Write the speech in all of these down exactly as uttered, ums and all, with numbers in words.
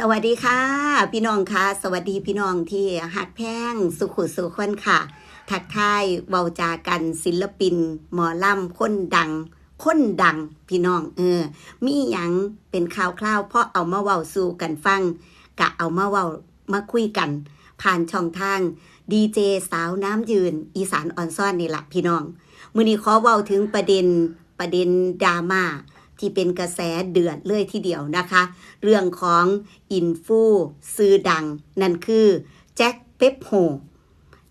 สวัสดีค่ะ พี่น้องค่ะ สวัสดีพี่น้องที่ฮักแพงสุขุสุขคนค่ะ ทักทายเว้าจากัน ศิลปิน หมอลำคนดัง คนดัง พี่น้อง เออ มีหยังเป็นข่าวคราว เพราะเอามาเว้าสู่กันฟัง กะเอามาเว้ามาคุยกัน ผ่านช่องทาง ดีเจ สาวน้ำยืน อีสานออนซอนนี่ละพี่น้อง มื้อนี้ขอเว้าถึงประเด็น ประเด็นดราม่าที่เป็นกระแสเดือดเลยทีเดียวนะคะ เรื่องของอินฟูชื่อดัง นั่นคือแจ็คเปปโฮ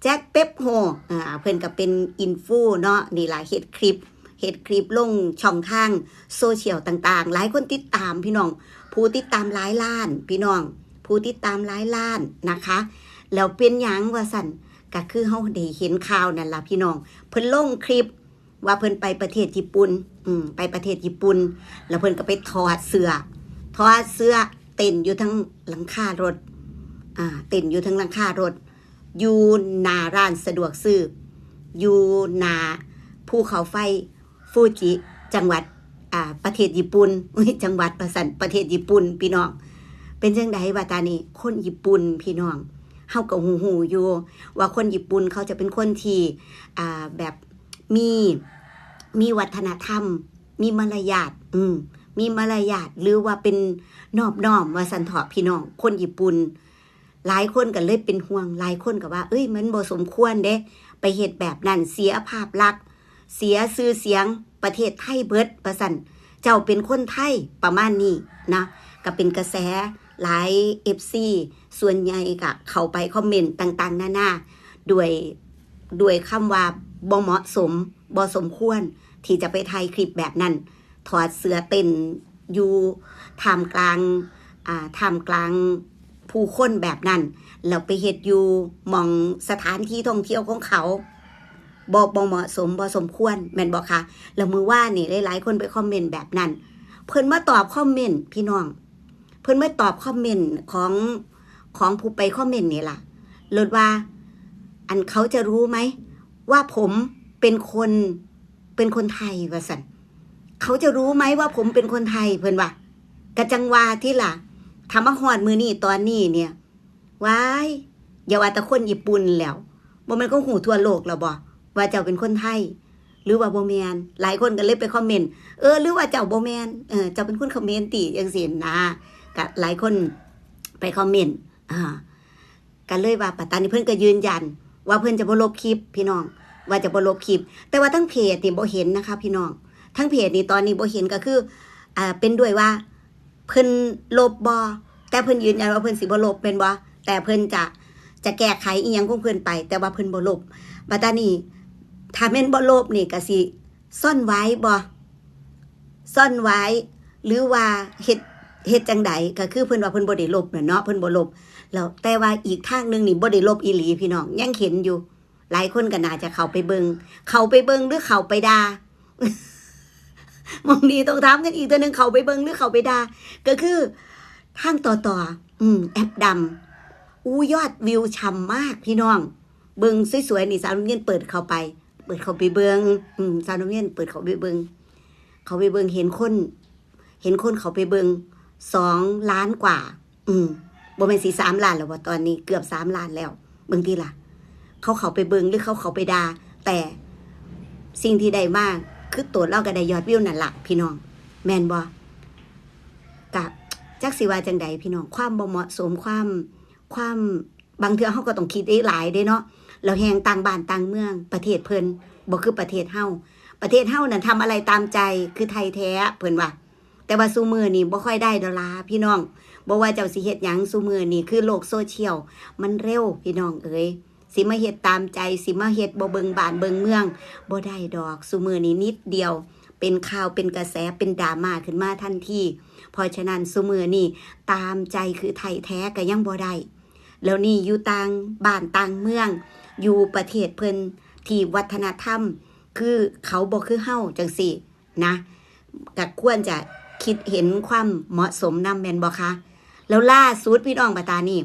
แจ็คเปปโฮ อ่า เพิ่นก็เป็นอินฟูเนาะ นี่ล่ะ เฮ็ดคลิป เฮ็ดคลิปลงช่องทางโซเชียลต่างๆ หลายคนติดตามพี่น้อง ผู้ติดตามหลายล้านพี่น้อง ผู้ติดตามหลายล้านนะคะ แล้วเป็นหยังว่าซั่น ก็คือเฮาได้เห็นข่าวนั่นล่ะพี่น้อง เพิ่นลงคลิป ว่าเพิ่นไปประเทศญี่ปุ่น อืม ไปประเทศญี่ปุ่น แล้วเพิ่นก็ไปถอดเสื้อ ถอดเสื้อเต้นอยู่เทิงหลังคารถ อ่า เต้นอยู่เทิงหลังคารถ อยู่หน้าร้านสะดวกซื้อ อยู่หน้าภูเขาไฟฟูจิ จังหวัด อ่า ประเทศญี่ปุ่น อุ๊ย จังหวัดว่าซั่น ประเทศญี่ปุ่น พี่น้อง เป็นจั่งใดบาดตานี้ คนญี่ปุ่นพี่น้อง เฮาก็ฮู้ๆอยู่ ว่าคนญี่ปุ่นเขาจะเป็นคนที่ อ่า แบบ มี มีวัฒนธรรม มีมารยาท อืม มีมารยาท หรือว่าเป็นนอบน้อมว่าซั่นเถาะพี่น้อง คนญี่ปุ่น หลายคนก็เลยเป็นห่วง หลายคนก็ว่า เอ้ย มันบ่สมควรเด้ ไปเฮ็ดแบบนั้น เสียภาพลักษณ์ เสียชื่อเสียงประเทศไทยเบิดว่าซั่น เจ้าเป็นคนไทย ประมาณนี้นะ ก็เป็นกระแสหลาย เอฟซี ส่วนใหญ่ก็เข้าไปคอมเมนต์ต่างๆนานา ด้วย ด้วยคำว่าบ่เหมาะสม บ่สมควรที่จะไปถ่ายคลิปแบบนั้น ถอดเสื้อเต้นอยู่ท่ามกลาง อ่า ท่ามกลางผู้คนแบบนั้น แล้วไปเฮ็ดอยู่หม่องสถานที่ท่องเที่ยวของเขา บ่ บ่เหมาะสม บ่สมควร แม่นบ่คะ แล้วมื้อวานนี่หลายๆคนไปคอมเมนต์แบบนั้น เพิ่นมาตอบคอมเมนต์พี่น้อง เพิ่นมาตอบคอมเมนต์ของ ของผู้ไปคอมเมนต์นี่ล่ะ โลดว่า อันเขาจะรู้ไหม ว่าผมเป็นคน เป็นคนไทย ว่าซั่น เขาจะรู้ไหมว่าผมเป็นคนไทย เพิ่นว่า กะจั่งว่าติล่ะ ถ้ามาฮอดมื้อนี้ตอนนี้เนี่ย ว้าย อย่าว่าแต่คนญี่ปุ่นแล้ว บ่แม่นเขาฮู้ทั่วโลกแล้วบ่ ว่าเจ้าเป็นคนไทย หรือว่าบ่แม่น หลายคนก็เลยไปคอมเมนต์ เออ หรือว่าเจ้าบ่แม่น เออ เจ้าเป็นคนเขมรติ จั่งซี้นะ ก็หลายคนไปคอมเมนต์ อ่า ก็เลยว่า ปัตตานีเพิ่นก็ยืนยัน ว่าเพิ่นจะบ่ลบคลิปพี่น้อง ว่าจะบ่ลบคลิป แต่ว่าทั้งเพจนี่บ่เห็นนะคะพี่น้อง ทั้งเพจนี่ตอนนี้บ่เห็น ก็คือ อ่า เป็นด้วยว่า เพิ่นลบบ่ แต่เพิ่นยืนยันว่าเพิ่นสิบ่ลบแม่นบ่ แต่เพิ่นจะ จะแก้ไขอีหยังของเพิ่นไป แต่ว่าเพิ่นบ่ลบ บัดตานี้ ถ้าแม่นบ่ลบนี่ก็สิซ่อนไว้บ่ ซ่อนไว้ หรือว่าเฮ็ด เฮ็ดจั่งใด ก็คือเพิ่นว่าเพิ่นบ่ได้ลบน่ะเนาะ เพิ่นบ่ลบ แล้วแต่ว่าอีกทางหนึ่งนี่บ่ได้ลบอีหลีพี่น้อง ยังเห็นอยู่ หลายคนก็น่าจะเข้าไปเบิ่ง เข้าไปเบิ่งหรือเข้าไปด่า หม่องนี้ต้องถามกันอีกเทื่อหนึ่ง เข้าไปเบิ่งหรือเข้าไปด่า ก็คือทางต่อต่อ อืม แอปดำ อู้ ยอดวิวฉ่ำมากพี่น้อง เบิ่งสวยๆนี่ สาวน้ำเย็นเปิดเข้าไป เปิดเข้าไปเบิ่ง อืม สาวน้ำเย็นเปิดเข้าไปเบิ่ง เข้าไปเบิ่ง เห็นคน เห็นคนเข้าไปเบิ่ง สองล้านกว่า อืม บ่แม่นสิสามล้านแล้วบ่ ตอนนี้เกือบสามล้านแล้ว เบิ่งติล่ะ เขาเข้าไปเบิ่งหรือเขาเข้าไปด่า แต่สิ่งที่ได้มา คือโตลาวก็ได้ยอดวิวนั่นล่ะพี่น้อง แม่นบ่ กะ จักสิว่าจั่งใดพี่น้อง ความบ่เหมาะสม ความ ความ บางเทื่อเฮาก็ต้องคิดได้หลายเด้เนาะ แล้วแฮ่งต่างบ้านต่างเมือง ประเทศเพิ่น บ่คือประเทศเฮา ประเทศเฮานั่นทำอะไรตามใจ คือไทยแท้ เพิ่นว่า แต่ว่าซุมื้อนี้บ่ค่อยได้ดอกล่ะพี่น้อง บ่ว่าเจ้าสิเฮ็ดหยัง ซุมื้อนี้คือโลกโซเชียลมันเร็วพี่น้องเอ๋ย สิมาเฮ็ดตามใจ สิมาเฮ็ดบ่เบิ่งบ้านเบิ่งเมือง บ่ได้ดอก ซุมื้อนี้นิดเดียว เป็นข่าว เป็นกระแส เป็นดราม่าขึ้นมาทันที เพราะฉะนั้นซุมื้อนี้ตามใจคือไทยแท้ก็ยังบ่ได้ แล้วนี่อยู่ต่างบ้านต่างเมือง อยู่ประเทศเพิ่นที่วัฒนธรรม คือเขาบ่คือเฮาจั่งซี้นะ ก็ควรจะคิดเห็นความเหมาะสมนำ แม่นบ่คะ แล้วล่าสุดพี่น้อง บัดตานี้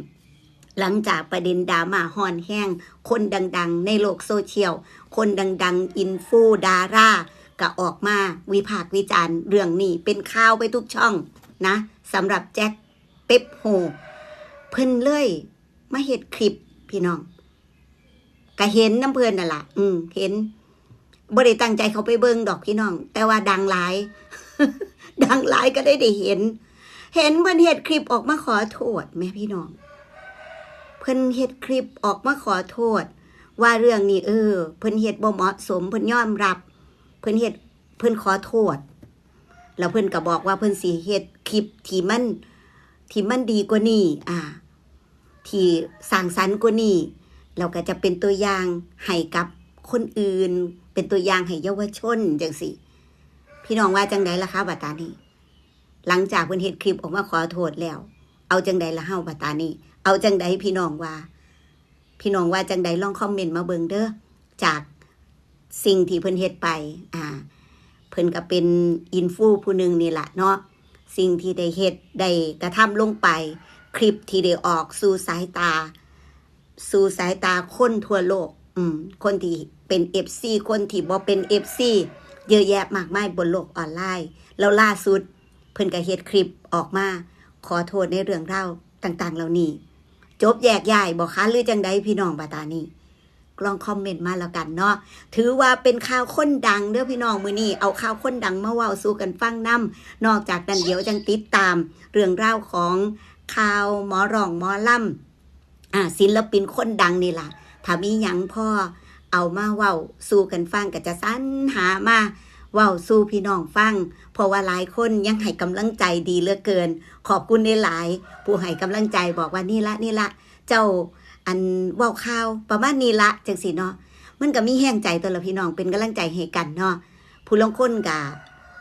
หลังจากประเด็นดราม่าร้อนแรง คนดังๆในโลกโซเชียล คนดังๆ อินฟู ดารา ก็ออกมาวิพากษ์วิจารณ์เรื่องนี้ เป็นข่าวไปทุกช่องนะ สำหรับแจ็ค F โฮเพิ่นเลยมาเฮ็ดคลิปพี่น้อง ก็เห็นนำเพิ่นนั่นล่ะ อืม เห็น บ่ได้ตั้งใจเข้าไปเบิ่งดอกพี่น้อง แต่ว่าดังหลาย ดังหลายก็ได้ได้เห็น เห็นเพิ่นเฮ็ดคลิปออกมาขอโทษแหมพี่น้อง เพิ่นเฮ็ดคลิปออกมาขอโทษ ว่าเรื่องนี้ เออ เพิ่นเฮ็ดบ่เหมาะสม เพิ่นยอมรับ เพิ่นเฮ็ด เพิ่นขอโทษ แล้วเพิ่นก็บอกว่าเพิ่นสิเฮ็ดคลิปที่มัน ที่มันดีกว่านี้ อ่า ที่สร้างสรรค์กว่านี้ แล้วก็จะเป็นตัวอย่างให้กับคนอื่น เป็นตัวอย่างให้เยาวชนจังซี้ พี่น้องว่าจังใดล่ะคะบัดตานี้ หลังจากเพิ่นเฮ็ดคลิปออกมาขอโทษแล้ว เอาจังใดล่ะเฮาบัดตานี้ เอาจังใดพี่น้องว่า พี่น้องว่าจังใดลองคอมเมนต์มาเบิ่งเด้อ จากสิ่งที่เพิ่นเฮ็ดไป อ่า เพิ่นก็เป็นอินฟูผู้หนึ่งนี่ล่ะเนาะ สิ่งที่ได้เฮ็ดได้กระทำลงไป คลิปที่ได้ออกสู่สายตา สู่สายตาคนทั่วโลก อืม คนที่เป็น เอฟซี คนที่บ่เป็น เอฟซี เยอะแยะมากมายบนโลกออนไลน์ แล้วล่าสุดเพิ่นก็เฮ็ดคลิปออกมาขอโทษในเรื่องราวต่างๆเหล่านี้ จบแยกย้ายบ่คะ หรือจังใดพี่น้องบัดตานี้ ลองคอมเมนต์มาแล้วกันเนาะ ถือว่าเป็นข่าวคนดังเด้อพี่น้อง มื้อนี้เอาข่าวคนดังมาเว้าสู่กันฟังนำ นอกจากนั้นเดี๋ยวจังติดตามเรื่องราวของข่าวหมอร้องหมอลำ อ่า ศิลปินคนดังนี่ล่ะ ถ้ามีหยังพอเอามาเว้าสู่กันฟัง ก็จะสรรหามาเว้าสู่พี่น้องฟัง เพราะว่าหลายคนยังให้กำลังใจดีเหลือเกิน ขอบคุณหลายๆ ผู้ให้กำลังใจบอกว่านี่ละ นี่ละ เจ้า อันเว้าข่าวประมาณนี้ละ จังซี้เนาะ มันก็มีแฮงใจตั๊วล่ะพี่น้อง เป็นกำลังใจให้กันเนาะ ผู้ลางคนก็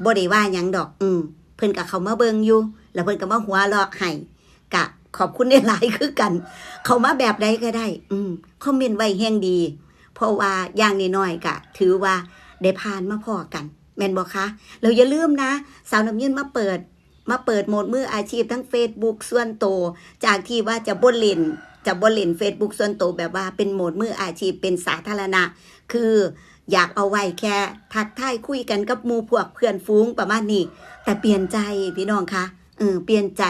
บ่ได้ว่าหยังดอก อืม เพิ่นก็เข้ามาเบิ่งอยู่ แล้วเพิ่นก็มาหัวเราะให้ ก็ขอบคุณหลายๆคือกัน เข้ามาแบบใดก็ได้ อืม คอมเมนต์ไว้แฮงดี เพราะว่าอย่างน้อยๆก็ถือว่าได้ผ่านมาพ้อกัน แม่นบ่คะ แล้วอย่าลืมนะ สาวน้ำยืนมาเปิด มาเปิดโหมดมืออาชีพทั้ง Facebook ส่วนตัว จากที่ว่าจะบ่เล่น จะบ่เล่น Facebook ส่วนตัวแบบว่าเป็นโหมดมืออาชีพ เป็นสาธารณะ คืออยากเอาไว้แค่ทักทายคุยกันกับหมู่พวกเพื่อนฝูงประมาณนี้ แต่เปลี่ยนใจพี่น้องคะ เออ เปลี่ยนใจ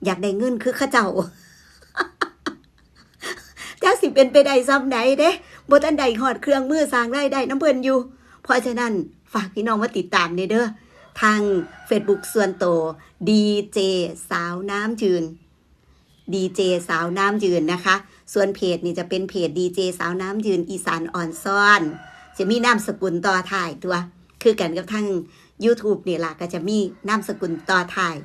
อยากได้เงินคือเขาเจ้า จักสิเป็นไปได้ส่ำใดเด้ บ่ทันได้ฮอดเครื่องมือสร้างรายได้นำเพิ่นอยู่ เพราะฉะนั้นฝากพี่น้องมาติดตามแหน่เด้อ ทาง Facebook ส่วนตัว ดีเจ สาวน้ำยืน ดีเจ สาวน้ำยืนนะคะ ส่วนเพจนี่จะเป็นเพจ ดีเจ สาวน้ำยืน อีสานอ่อนซ่อน จะมีนามสกุลต่อท้ายตั๊ว คือกันกับทาง YouTube นี่ล่ะ ก็จะมีนามสกุลต่อท้าย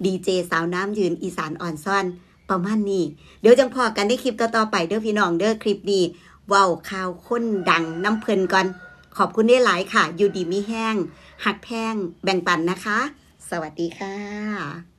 ดีเจ สาวน้ำยืน อีสานอ่อนซ่อน ประมาณนี้ เดี๋ยวจังพ้อกันในคลิปต่อๆไปเด้อพี่น้องเด้อ คลิปนี้เว้าข่าวคนดังนำเพิ่นก่อน ขอบคุณหลายๆค่ะ อยู่ดีมีแฮง ฮักแพง แบ่งปันนะคะ สวัสดีค่ะ